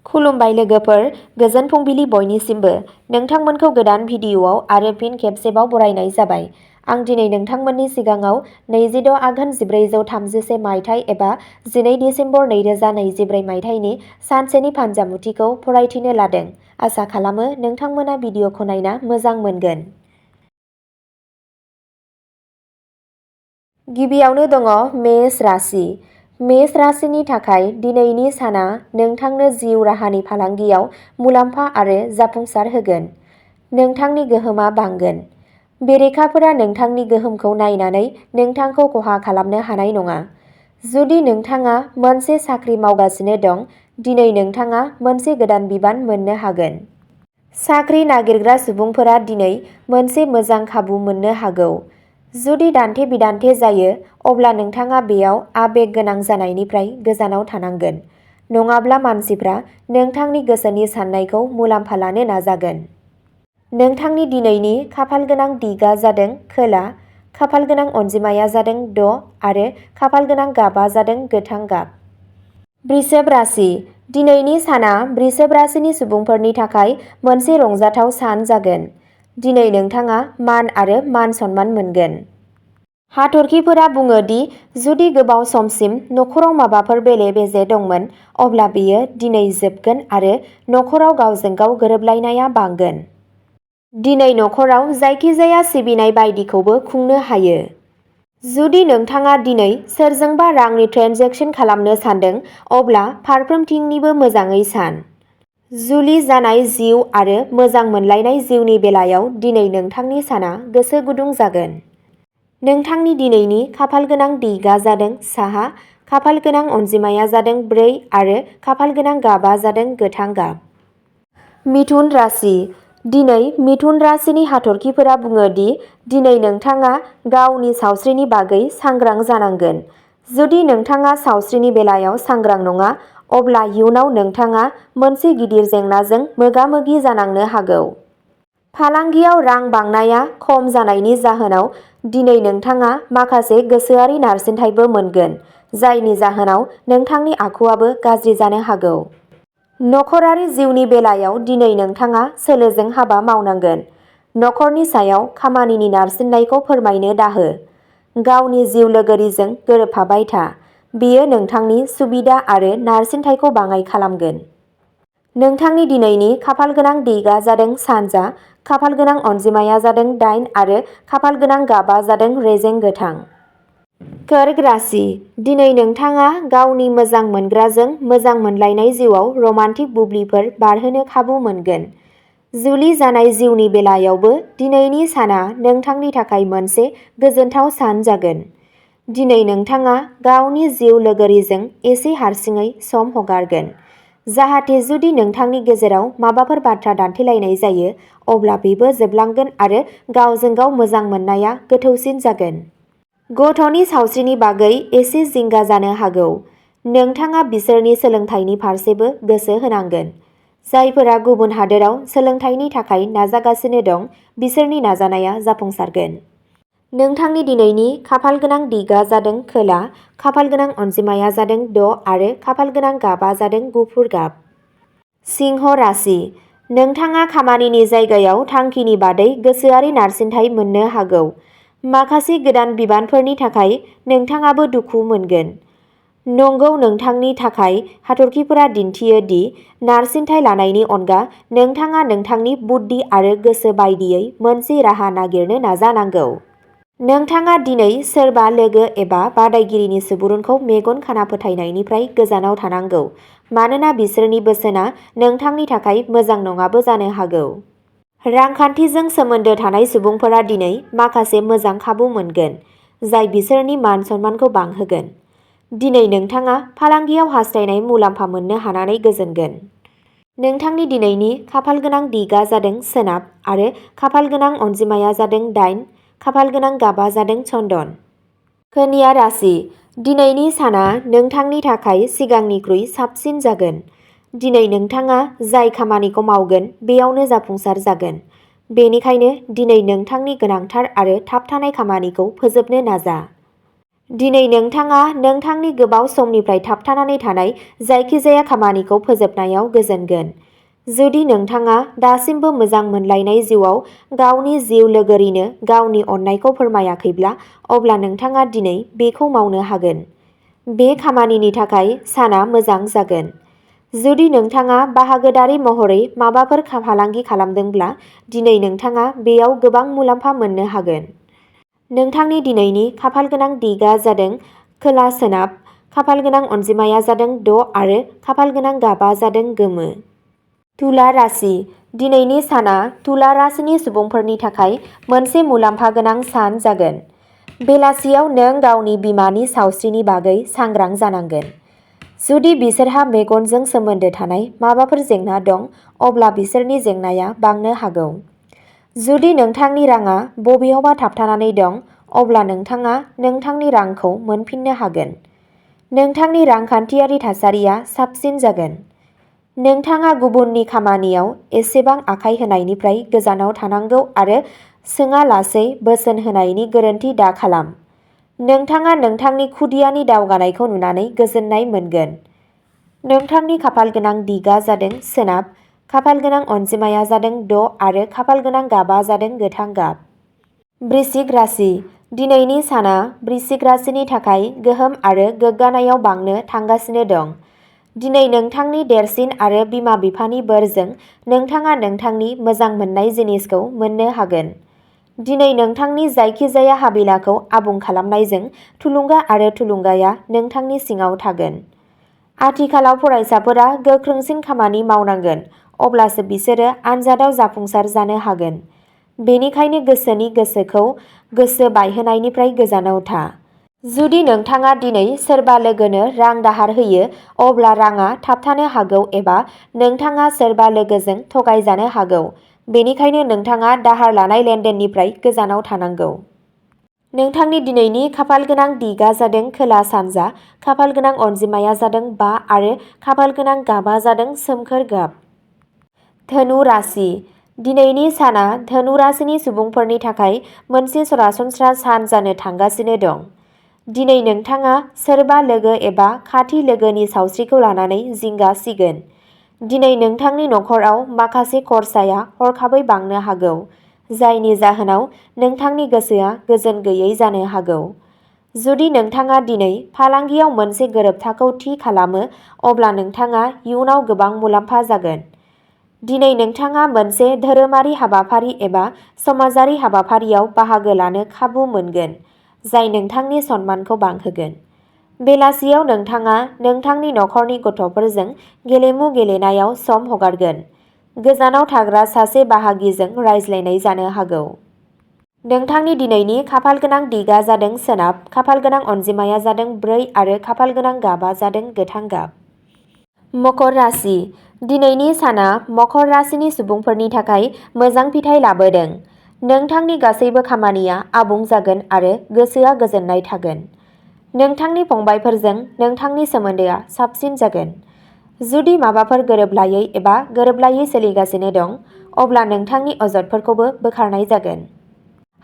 खुलुमबाय लोगोफोर, गोजोन फुंबिलि बयनिसिमबो। नोंथांमोनखौ गोदान भिडिअ'आव आरो फिन खेबसेबाव बरायनाय जाबाय। आं दिनै नोंथांमोननि सिगाङाव 26 आघोन 1431 मायथाइ एबा 12 डिसेम्बर 2023 मायथाइनि सानसेनि फानजामुथिखौ फरायथिनो लादों। आसा खालामो नोंथांमोना भिडिअ'खौ नायना मोजां मोनगोन। गिबियावनो दङ मेष राशि। मेष राशिनि थाखाय दिनैनि साना नोंथांनो जिउ राहानि फालांगियाव मुलाम्फा आरो जाफुंसार होगोन। नोंथांनि गोहोमा बांगोन। बेरेखाफोरा नोंथांनि गोहोमखौ नायनानै नोंथांखौ खहा खालामनो हानाय नङा। जुदि नोंथाङा मोनसे साख्रि मावगासिनो दं, दिनै नोंथाङा मोनसे गोदान बिबान मोननो हागोन। साख्रि नागिरग्रा सुबुंफोरा दिनै मोनसे मोजां खाबु मोननो हागौ। जुदि दान्थे-बिदान्थे जायो, अब्ला नोंथाङा बेयाव आबेग गोनां जानायनिफ्राय गोजानाव थानांगोन। नङाब्ला मानसिफ्रा नोंथांनि गोसोनि साननायखौ मुलाम्फा लानो नाजागोन। नोंथांनि दिनैनि खाफालगोनां दिगआ जादों खोला, खाफालगोनां अनजिमाया जादों 6 आरो खाफालगोनां गाबआ जादों गोथां गाब। वृषभ राशि। दिनैनि साना वृषभ राशिनि सुबुंफोरनि थाखाय मोनसे रंजाथाव सान जागोन। दिनै नोंथाङा मान आरो मान-सन्मान मोनगोन। हाथरखिफोरा बुङो दि जुदि गोबाव समसिम नखराव माबाफोर बेले-बेजे दंमोन, अब्ला बेयो दिनै जोबगोन आरो नखराव गावजों-गाव गोरोबलायनाया बांगोन। दिनै नखराव जायखिजाया सिबिनाय बायदिखौबो खुंनो हायो। जुदि नोंथाङा दिनै सोरजोंबा रांनि ट्रेन्जेकसन खालामनो सानदों, अब्ला फारफ्रोमथिंनिबो मोजाङै सान। जुलि जानाय जिउ आरो मोजां मोनलायनाय जिउनि बेलायाव दिनै नोंथांनि साना गोसो गुदुं जागोन। नोंथांनि दिनैनि खाफालगोनां दिगआ जादों साहा, खाफालगोनां अनजिमाया जादों 4 आरो खाफालगोनां गाबआ जादों गोथां गाब। मिथुन राशि। दिनै मिथुन राशिनि हाथरखिफोरा बुङो दि दिनै नोंथाङा गावनि सावस्रिनि बागै सांग्रां जानांगोन। जुदि नोंथाङा सावस्रिनि बेलायाव सांग्रां नङा, अब्ला इयुनाव नोंथाङा मोनसे गिदिर जेंनाजों मोगा-मोगि जानांनो हागौ। फालांगियाव रां बांनाया खम जानायनि जाहोनाव दिनै नोंथाङा माखासे गोसोआरि नारसिनथायबो मोनगोन, जायनि जाहोनाव नोंथांनि आखुआबो गाज्रि जानो हागौ। नखरारि जिउनि बेलायाव दिनै नोंथाङा सोलोजों हाबा मावनांगोन। नखरनि सायाव खामानिनि नारसिननायखौ फोरमायनो दाहो। गावनि जिउ लोगोरिजों गोरोबफाबाय था। बेयो नोंथांनि सुबिदा आरो नारसिनथायखौ बाङाइ खालामगोन। नोंथांनि दिनैनि खाफालगोनां दिगआ जादों सानजा, खाफालगोनां अनजिमाया जादों 8 आरो खाफालगोनां गाबआ जादों रेजें गोथां। कर्क राशि। दिनै नोंथाङा गावनि मोजां मोनग्राजों मोजां मोनलायनाय जिउआव रमान्टिक बुब्लिफोर बारहोनो खाबु मोनगोन। जुलि जानाय जिउनि बेलायावबो दिनैनि साना नोंथांनि थाखाय मोनसे गोजोनथाव सान जागोन। दिनै नोंथाङा गावनि जिउ लोगोरिजों एसे हारसिङै सम हगारगोन। जाहाथे जुदि नोंथांनि गेजेराव माबाफोर बाथ्रा दान्थेलायनाय जायो, अब्ला बेबो जोबलांगोन आरो गावजों-गाव मोजां मोननाया गोथौसिन जागोन। गथ'नि सावस्रिनि बागै एसे जिंगा जानो हागौ। नोंथाङा बिसोरनि सोलोंथायनि फारसेबो गोसो होनांगोन। जायफोरा गुबुन हादोराव सोलोंथायनि थाखाय नाजागासिनो दं, बिसोरनि नाजानाया जाफुंसारगोन। नोंथांनि दिनैनि खाफालगोनां दिगआ जादों खोला, खाफालगोनां अनजिमाया जादों 6 आरो खाफालगोनां गाबआ जादों गुफुर गाब। सिंह राशि। नोंथाङा खामानिनि जायगायाव थांखिनि बादै गोसोआरि नारसिनथाय मोननो हागौ। माखासे गोदान बिबानफोरनि थाखाय नोंथाङाबो दुखु मोनगोन। नंगौ, नोंथांनि थाखाय हाथरखिफोरा दिन्थियो दि नारसिनथाय लानायनि अनगा नोंथाङा नोंथांनि बुद्धि आरो गोसो बायदियै मोनसे राहा नागिरनो नाजानांगौ। नोंथाङा दिनै सोरबा लोगो एबा बादायगिरिनि सुबुरुनखौ मेगन खाना फोथायनायनिफ्राय गोजानाव थानांगौ, मानोना बिसोरनि बोसोनआ नोंथांनि थाखाय मोजां नङाबो जानो हागौ। रांखान्थिजों सोमोन्दो थानाय सुबुंफोरा दिनै माखासे मोजां खाबु मोनगोन, जाय बिसोरनि मान-सन्मानखौ बांहोगोन। दिनै नोंथाङा फालांगियाव हास्थायनाय मुलाम्फा मोननो हानानै गोजोनगोन। नोंथांनि दिनैनि खाफालगोनां दिगआ जादों सोनाब आरो खाफालगोनां अनजिमाया जादों 8, खाफालगोनां गाबआ जादों चन्दन। कन्या राशि। दिनैनि साना नोंथांनि थाखाय सिगांनिख्रुइ साबसिन जागोन। दिनै नोंथाङा जाय खामानिखौ मावगोन बेयावनो जाफुंसार जागोन। बेनिखायनो दिनै नोंथांनि गोनांथार आरो थाबथानाय खामानिखौ फोजोबनो नाजा। दिनै नोंथाङा नोंथांनि गोबाव समनिफ्राय थाबथानानै थानाय जायखिजाया खामानिखौ फोजोबनायाव गोजोनगोन। जुदि नोंथाङा दासिमबो मोजां मोनलायनाय जिउआव गावनि जिउ लोगोरिनो गावनि अननायखौ फोरमायाखैब्ला, अब्ला नोंथाङा दिनै बेखौ मावनो हागोन। बे खामानिनि थाखाय साना मोजां जागोन। जुदि नोंथाङा बाहागोदारि महरै माबाफोर फालांगि खालामदोंब्ला, दिनै नोंथाङा बेयाव गोबां मुलाम्फा मोननो हागोन। नोंथांनि दिनैनि खाफालगोनां दिगा जादों खोला-सोनाब, खाफालगोनां अनजिमाया जादों 6 आरो खाफालगोनां गाबा जादों गोमो। तुला राशि। दिनैनि साना तुला राशिनि सुबुंफोरनि थाखाय मोनसे मुलाम्फा गोनां सान जागोन। बेलासियाव नों गावनि बिमानि सावस्रिनि बागै सांग्रां जानांगोन। जुदि बिसोरहा मेगनजों सोमोन्दो थानाय माबाफोर जेंना दं, अब्ला बिसोरनि जेंनाया बांनो हागौ। जुदि नोंथांनि राङा बबेयावबा थाबथानानै दं, अब्ला नोंथाङा नोंथांनि रांखौ मोनफिननो हागोन। नोंथांनि रांखान्थियारि थासारिया साबसिन जागोन। नोंथाङा गुबुननि खामानियाव एसेबां आखाय होनायनिफ्राय गोजानाव थानांगौ आरो सोङालासै बोसोन होनायनि गोरोन्थि दाखालाम। नोंथाङा नोंथांनि खुदियानि दावगानायखौ नुनानै गोजोननाय मोनगोन। नोंथांनि खाफालगोनां दिगा जादों सोनाब, खाफालगोनां अनजिमाया जादों 6 आरो खाफालगोनां गाबा जादों गोथां गाब। वृश्चिक राशि। दिनैनि साना वृश्चिक राशिनि थाखाय गोहोम आरो गोग्गानायाव बांनो थांगासिनो दं। दिनै नोंथांनि देरसिन आरो बिमा-बिफानि बोरजों नोंथाङा नोंथांनि मोजां मोननाय जिनिसखौ मोननो हागोन। दिनै नोंथांनि जायखिजाया हाबिलाखौ आबुं खालामनायजों थुलुंगा आरो थुलुंगाया नोंथांनि सिङाव थागोन। आथिखालाव फरायसाफोरा गोख्रोंसिन खामानि मावनांगोन, अब्लासो बिसोरो आनजादाव जाफुंसार जानो हागोन। बेनिखायनो गोसोनि गोसोखौ गोसो बायहोनायनिफ्राय गोजानाव था। जुदि नोंथाङा दिनै सोरबा लोगोनो रां दाहार होयो, अब्ला राङा थाबथानो हागौ एबा नोंथाङा सोरबा लोगोजों थगायजानो हागौ। बेनिखायनो नोंथाङा दाहार लानाय लेनदेननिफ्राय गोजानाव थानांगौ। नोंथांनि दिनैनि खाफालगोनां दिगा जादों खोला-सानजा, खाफालगोनां अनजिमाया जादों 5 आरो खाफालगोनां गाबा जादों सोमखोर गाब। धनु राशि। दिनैनि साना धनु राशिनि सुबुंफोरनि थाखाय मोनसे सरासनस्रा सान जानो थांगासिनो दं। दिनै नोंथाङा सोरबा लोगो एबा खाथि लोगोनि सावस्रिखौ लानानै जिंगा सिगोन। दिनै नोंथांनि नखराव माखासे खरसाया हरखाबै बांनो हागौ, जायनि जाहोनाव नोंथांनि गोसोआ गोजोन गैयै जानो हागौ। जुदि नोंथाङा दिनै फालांगियाव मोनसे गोरोबथाखौ थि खालामो, अब्ला नोंथाङा इयुनाव गोबां मुलाम्फा जागोन। दिनै नोंथाङा मोनसे धोरोमारि हाबाफारि एबा समाजारि हाबाफारियाव बाहागो लानो खाबु मोनगोन, जाय नोंथांनि सनमानखौ बांहोगोन। बेलासियाव नोंथाङा नोंथांनि नखरनि गथ'फोरजों गेलेमु गेलेनायाव सम हगारगोन। गोजानाव थाग्रा सासे बाहागिजों रायज्लायनाय जानो हागौ। नोंथांनि दिनैनि खाफालगोनां दिगा जादों सोनाब, खाफालगोनां अनजिमाया जादों 4 आरो खाफालगोनां गाबा जादों गोथां गाब। मकर राशि। दिनैनि साना मकर राशिनि सुबुंफोरनि थाखाय मोजां फिथाय लाबोदों। नोंथांनि गासैबो खामानिया आबुं जागोन आरो गोसोआ गोजोननाय थागोन। नोंथांनि फंबायफोरजों नोंथांनि सोमोन्दोआ साबसिन जागोन। जुदि माबाफोर गोरोबलायै एबा गोरोबलायै सोलिगासिनो दं, अब्ला नोंथांनि अजदफोरखौबो बोखारनाय जागोन।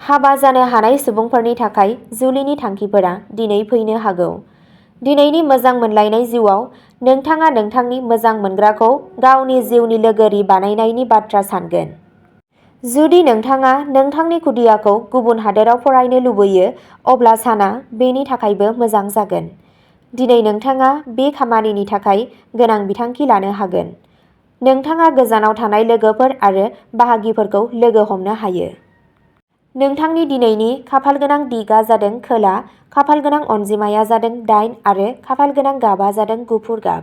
हाबा जानो हानाय सुबुंफोरनि थाखाय जुलिनि थांखिफोरा दिनै फैनो हागौ। दिनैनि मोजां मोनलायनाय जिउआव, नोंथाङा नोंथांनि मोजां मोनग्राखौ गावनि जिउनि लोगोरि बानायनायनि बाथ्रा सानगोन। जुदि नोंथाङा नोंथांनि खुदियाखौ गुबुन हादोराव फरायनो लुबैयो, अब्ला साना बेनि थाखायबो मोजां जागोन। दिनै नोंथाङा बे खामानिनि थाखाय गोनां बिथांखि लानो हागोन। नोंथाङा गोजानाव थानाय लोगोफोर आरो बाहागिफोरखौ लोगो हमनो हायो। नोंथांनि दिनैनि खाफालगोनां दिगा जादों खोला, खाफालगोनां अनजिमाया जादों 8 आरो खाफालगोनां गाबा जादों गुफुर गाब।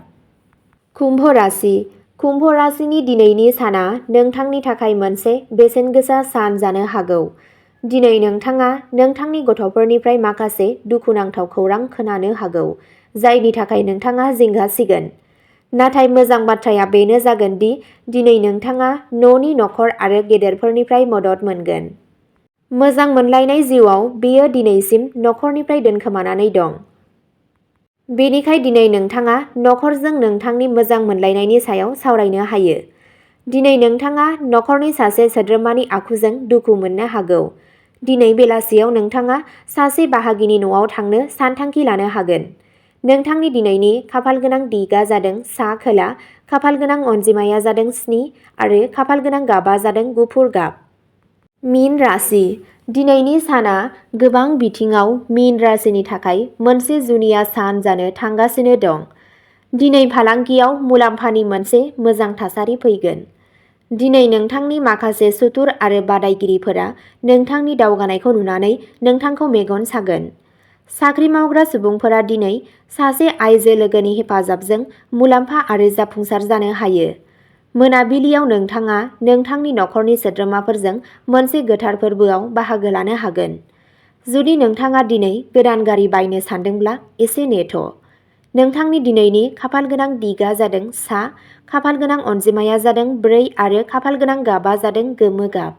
कुम्भ राशि। कुम्भ राशिनि दिनैनि साना नोंथांनि थाखाय मोनसे बेसेनगोसा सान जानो हागौ। दिनै नोंथाङा नोंथांनि गथ'फोरनिफ्राय माखासे दुखुनांथाव खौरां खोनानो हागौ, जायनि थाखाय नोंथाङा जिंगा सिगोन। नाथाय मोजां बाथ्राया बेनो जागोन दि दिनै नोंथाङा न'नि नखर आरो गेदेरफोरनिफ्राय मदद मोनगोन। मोजां मोनलायनाय जिउआव बेयो दिनैसिम नखरनिफ्राय दोनखोमानानै दं। बेनिखाय दिनै नोंथाङा नखरजों नोंथांनि मोजां मोनलायनायनि सायाव सावरायनो हायो। दिनै नोंथाङा नखरनि सासे सोद्रोमानि आखुजों दुखु मोननो हागौ, दिनै बेलासियाव नोंथाङा सासे बाहागिनि न'आव थांनो सानथांखि लानो हागोन। नोंथांनि दिनैनि खाफालगोनां दिगा जादों सा खोला, खाफालगोनां अनजिमाया जादों 7 आरो खाफालगोनां गाबा जादों गुफुर गाब। मीन राशि। दिनैनि साना गोबां बिथिङाव मीन राशिनि थाखाय मोनसे जुनिया सान जानो थांगासिनो दं। दिनै फालांगियाव मुलाम्फानि मोनसे मोजां थासारि फैगोन। दिनै नोंथांनि माखासे सुथुर आरो बादायगिरिफोरा नोंथांनि दावगानायखौ नुनानै नोंथांखौ मेगन सागोन। साख्रि मावग्रा सुबुंफोरा दिनै सासे आइजो लोगोनि हेफाजाबजों मुलाम्फा आरो जाफुंसार जानो हायो। मोनाबिलियाव नोंथाङा नोंथांनि नखरनि सोद्रोमाफोरजों मोनसे गोथार फोरबोआव बाहागो लानो हागोन। जुदि नोंथाङा दिनै गोदान गारि बायनो सानदोंब्ला एसे नेथ'। नोंथांनि दिनैनि खाफालगोनां दिगा जादों सा, खाफालगोनां अनजिमाया जादों 4 आरो खाफालगोनां गाबा जादों गोमो गाब।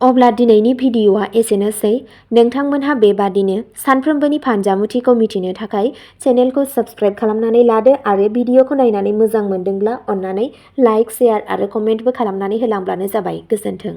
अब्ला दिनैनि भिडिअ'आ एसेनोसै। नोंथांमोनहा बेबादिनो सानफ्रोमबोनि फानजामुथिखौ मिथिनो थाखाय चेनेलखौ साबस्क्राइब खालामनानै लादो आरो भिडिअ'खौ नायनानै मोजां मोनदोंब्ला अन्नानै लाइक, शेयार आरो कमेन्टबो खालामनानै होलांब्लानो जाबाय। गोजोन्थों।